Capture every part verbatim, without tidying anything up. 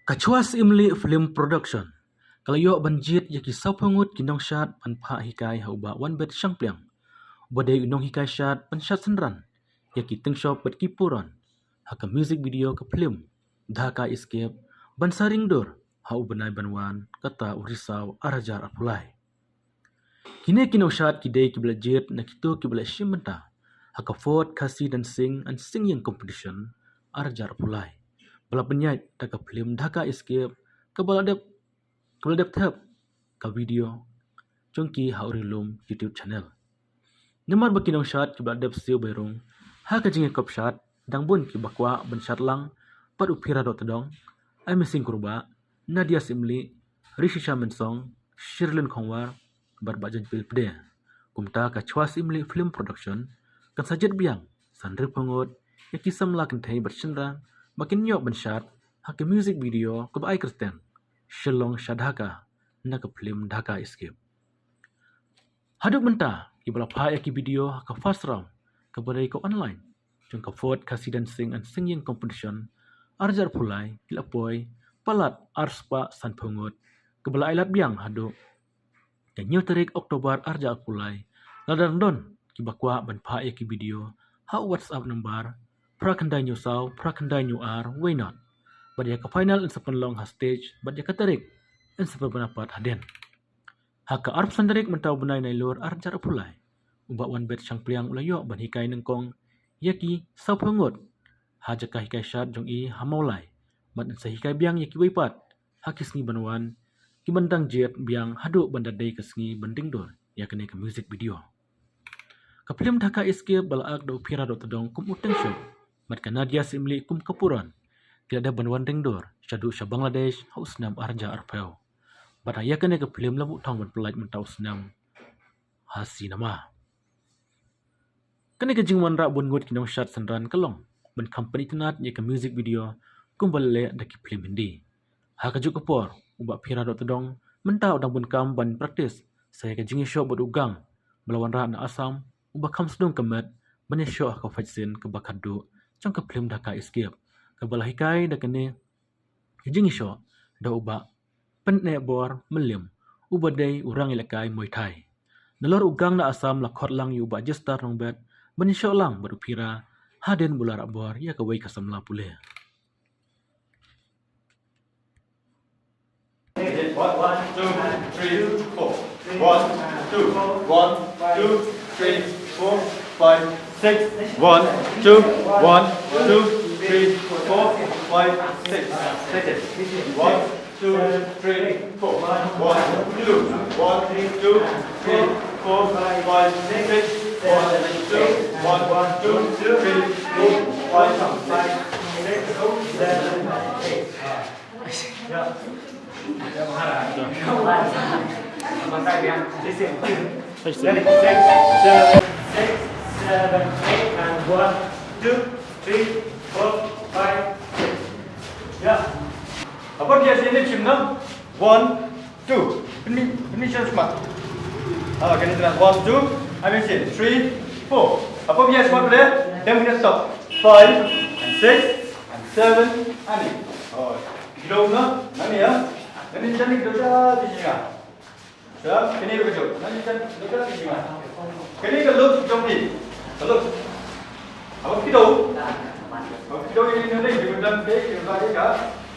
Ka Chwa Syiemlieh Film Production ka la ïoh ban jied ïa ki sawphew ngut ki nongshad ban phah hikai ha u Bah Wanbet Shangpliang, uba dei u nonghikai shad ban shad synran ïa ki tyngshop bad ki puron ha ka music video ka phlim Dhaka Escape, ban sa ring dur ha u bnai ban wan, kata u Risaw ar hajar arphew lai. Kine ki nongshad ki dei kiba la jied na kito kiba la shim bynta ha ka Fourth Khasi Dancing and Singing Competition ar hajar arphew lai, ba la pynïaid da ka phlim Dhaka Escape, kaba la dep, kaba la dep thep ka video jong ki ha u Rilum YouTube channel. Namar ba ki nongshad kiba la dep siew bai rung ha ka jingïakop shad, dang bun kiba kwah ban shad lang bad u Phira Dohtdong, Ai Mising Kurbah, Nadia Syiemlieh, Rishisha Mynsong, Shirlyn Khongwar bad Bah Jaiñpel Pde. Kumta ka Chwa Syiemlieh Film Production kan sa jied biang san riphew ngut ïa ki samla kynthei bad shynrang ba kin ïoh ban shad ha ka music video kaba ai kyrteng Shillong Sha Dhaka na ka phlim Dhaka Escape. Haduh mynta kiba la phah ïa ki video ha ka first round, kaba dei ka online jong ka Fourth Khasi Dancing and Singing Competition ar hajar arphew lai, ki la poi palat ar spah sanphew ngut, kaba la ai lad biang haduh ka hynñiew tarik October ar hajar arphew lai. Lada don kiba kwah ban phah ïa ki video ha u WhatsApp number phra khyndai hynñiew saw phra khyndai hynñiew ar wei nod. Bad ïa ka final yn sa pynlong ha stage bad ïa ka tarik yn sa pynbna pat hadien. Ha ka arphew san tarik mynta u bnai Nailur ar hajar arphew lai, u Bah Wanbet Shangpliang u la ïoh ban hikai nyngkong ïa ki sawphew ngut ha jaka hikai shad jong i ha Mawlai, bad yn sa hikai biang ïa kiwei pat ha ki sngi ban wan, kiban dang jied biang haduh ban da dei ka sngi ban ring dur ïa kane ka music video. Ka phlim Dhaka Escape ba la ak da u Phira Dohtdong kum u tyngshop bad ka Nadia Syiemlieh kum ka puron, ki la dep ban wan ring dur shaduh sha Bangladesh ha u snem ar hajar arphew. Bad ha ïa kane ka phlim la buh thong ban pyllait mynta u snem ha cinema. Kane ka jingwanrah bun ngut ki nongshad synran ka long ban kham pynitynnad ïa ka music video kumba la leh da ki phlim Hindi. Ha kajuh ka por u Bah Phira Dohtdong mynta u dang bun kam ban practice sa ïa ka jingïashoh bad u gang ba la wanrah na Assam, uba kham sdang ka met ban ïashoh ha ka fight scene kaba khatduh jong ka phlim Dhaka Escape, kaba la hikai da kane ka jingïashoh da u Bah Pynneh Bor Mylliem, uba dei u rangïalehkai Muay Thai. Nalor u gang na Assam la khot lang ïa u Bah Jester Nongbet ban ïashoh lang bad u Phira hadien ba u la rah bor ïa kawei ka samla pule. One, two, three, four. One, two, one, two, three, four, five, six. One, two, one, two, three, four, five, six. One, two, three, four. One, two, one, two, three, four, five, six. One, two, one, two, three, four, five, six, seven, eight. Six, seven, six, seven, eight, and one, two, three, four, five, six. Yeah. Apa dia sini cim na? One, two. Finish, finish smart. Ah, kena try. One, two. I mean, say, three, four. Apa dia smart boleh? Then we can stop. Five, and six, and seven, and eight. Oh. Gilong na? Nani ya? Nani jani kita jadi ya. Sa, kini rujuk. Nani jani kita jadi ya. Kini ka look jong ni. Ka look. Apa kita? Apa kita ini ni ni kita ke kita ke ka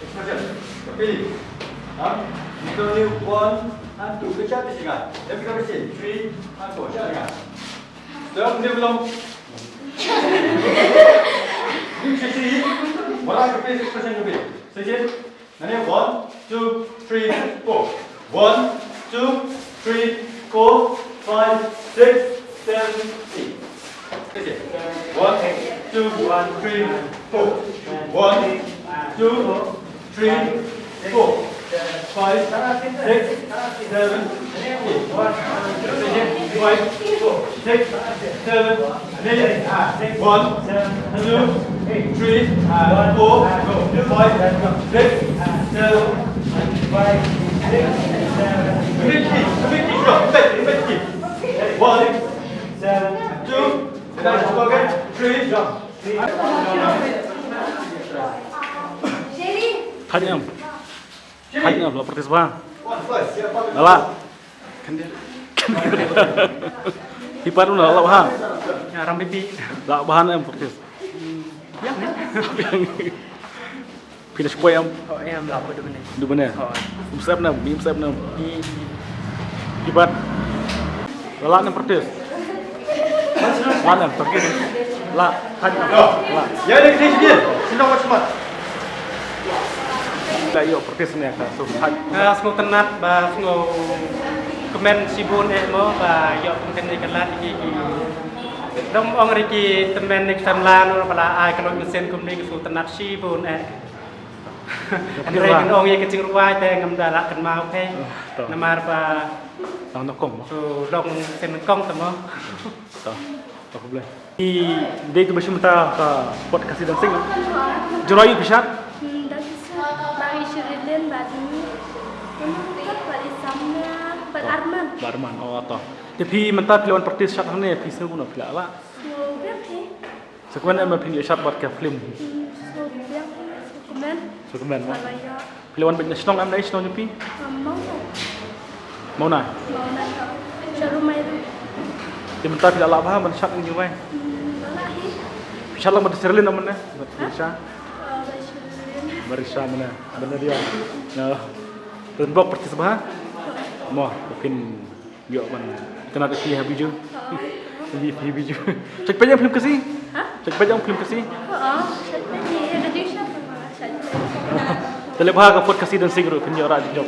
expression. Tapi, ha? Kita ni one and two. Kita jadi ya. Tapi kita mesti three and four. Jadi ya. Sa, ni belum. Ni sesi. Wala ka expression ka. Sesi. Nani, one, two, three, four. One, two, three, four, five, six, seven, eight. One, two, three, four. One, two, three, four, five, six, seven, eight. Five, four, six, seven, eight. One, two, three, four, five, six, seven. One, two, three. Cut him. Haj na la practice bha. Ala. Hi pat na la bha. Ya ram pipi. La bha na em practice. Yang ni. Phi na spoi em. Oh em la padu bene. Du bene. Oh. Em sep na, em sep na. Hi pat. La na practice. La na practice. La. Haj na. La. Ya ni kini sini. Sini nak buat semat. La ïoh practice ne ka so haj. Nga sngewtynnat ba sngewkmen shibun eh mo ba ïoh pynken ïa ka lad ïa ki. Dang ong ri ki tymmen ne ki samla no ba la ai ka lok mynsiem kumne ki sngewtynnat shibun eh. Hynrei kin ong ïa ka jingrwai te ngam da lah kynmaw phi. Namar ba Tang nyngkong mo. Shu long sien nyngkong te mo. To. To khublei. Phi dei tu ba shim ta ka sport Khasi dancing. Jroi ïa phi shad. Hmm, dancing. Ba i Sherilyn, ba ni. Ba i Samia, ba Arman. Ba Arman. Oh to. Te phi mynta phi la wan practice shad hangne phi sngew kumno, phi la lah? Sngew biang hi. Sa kumne em phi ïoh shad bad ka film. Hmm, sngew biang hi. Sngew kumne. Sngew kumne mo. Ba la ïoh. Phi la wan beit na shnong em, na shnong jong phi? Mawna. Mawna? Mawna. Sha Rumai ruh. Te mynta phi la lah bha ban shad ïa u Jroi? Hmm, la lah hi. Phi shad lang bad Sherilyn em mynne? Bad Risha? Ah, bad Sherilyn. Bad Risha mynne. Bad Nadia. Te bok practice bha? Mo, phin ïoh ban itynnad ïa phi ha Bijou. Ïa phi ha Bijou. Shait peit ïa u film Khasi? Ha? Shait peit ïa u film Khasi? Oh, shait peit ïa ka Bijou shait. Te leh bha ka sport Khasi dancing ruh phin ïoh rah jop.